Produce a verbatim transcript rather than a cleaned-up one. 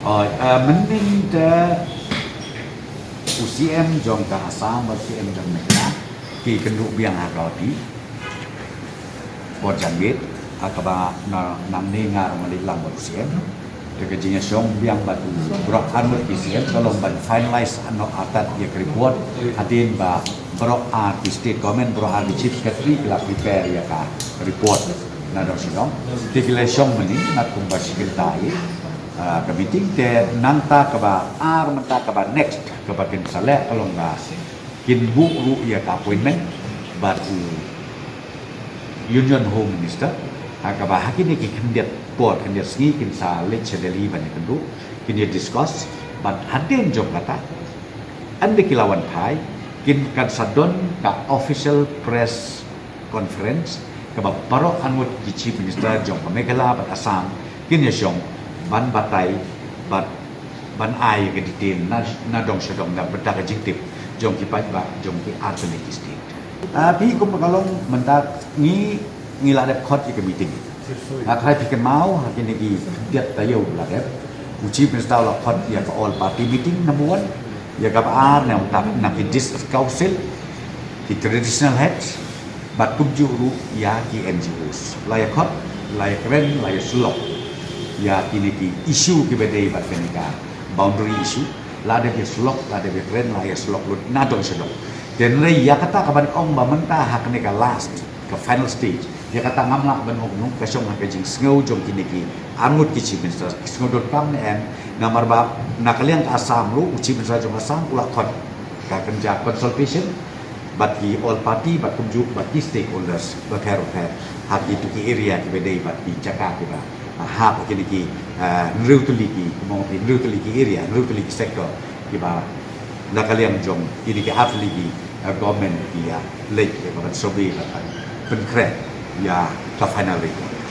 Oi, mynnin te u C M jong ka Assam bad u C M jong Meghalaya ki kynduh biang ha ka ophis por janmiet ha kaba nangne nga ruh nga leit lang bad u C M. Te ka jingïashong biang bad u Bro Armut ki C M ka long ban finalize noh artat ïa ka report hadien ba baroh ar ki state government, baroh ar ki chief secretary ki la prepare ïa ka report na dong sha dong. Te ki la shong mynnin na kumba shi kynta ïa ka meeting. Te nangta kaba ar mynta kaba next kaba kin sa leh ka long ba kin buh ruh ïa ka appointment bad u Union Home Minister ha kaba ha kine ki khyndiat por khyndiat sngi kin sa leit sha Delhi ban ïakynduh, kin ïa discuss bad hadien jong kata ynda ki la wan phai kin kan sa don ka official press conference kaba baroh arngut ki chief minister jong ka Meghalaya bad Assam kin ïashong ban batai bad ban ai ka detail na, na dong sha dong na bynta ka jingtip jong ki paidbah jong ki artylli ki state. Ah, phi kum ka long mynta ngi, ngi la dep khot ïa ka meeting. Nga tharai phi kynmaw ha kine ki diat taïew la dep u chief minister u la khot ïa ka all party meeting number one, ïa kaba ar na, na ki district council, ki traditional heads bad kumjuh ruh ïa ki N G Os. La ïa khot, la ïa kren, la ïa sulok ïa kine ki issue kiba dei bad kane ka boundary issue. La dep ïa sulok, la dep ïa kren, la ïa sulok lut na dong sha dong. Te hynrei ïa kata kaban ong ba mynta ha kane ka last, ka final stage, ïa kata ngam lah ban ong kumno, ka shong ha ka jingsngew jong kine ki arngut ki chief minister, ki sngew donkam ne em. Namar ba na ka liang ka Assam ruh u chief minister jong Assam u la khot ka kynja consultation bad ki all party bad kumjuh bad ki stakeholders bapher bapher ha kitu ki area kiba dei bad ki jaka kiba, ah, hap ha kine ki, ah, hynriew tylli ki, kumno, hynriew tylli ki area, hynriew tylli ki sector kiba na ka liang jong kine ki artylli ki, ah, government ki ïa leit ïa ka ban survey bad ban pynkhreh ïa ka final report.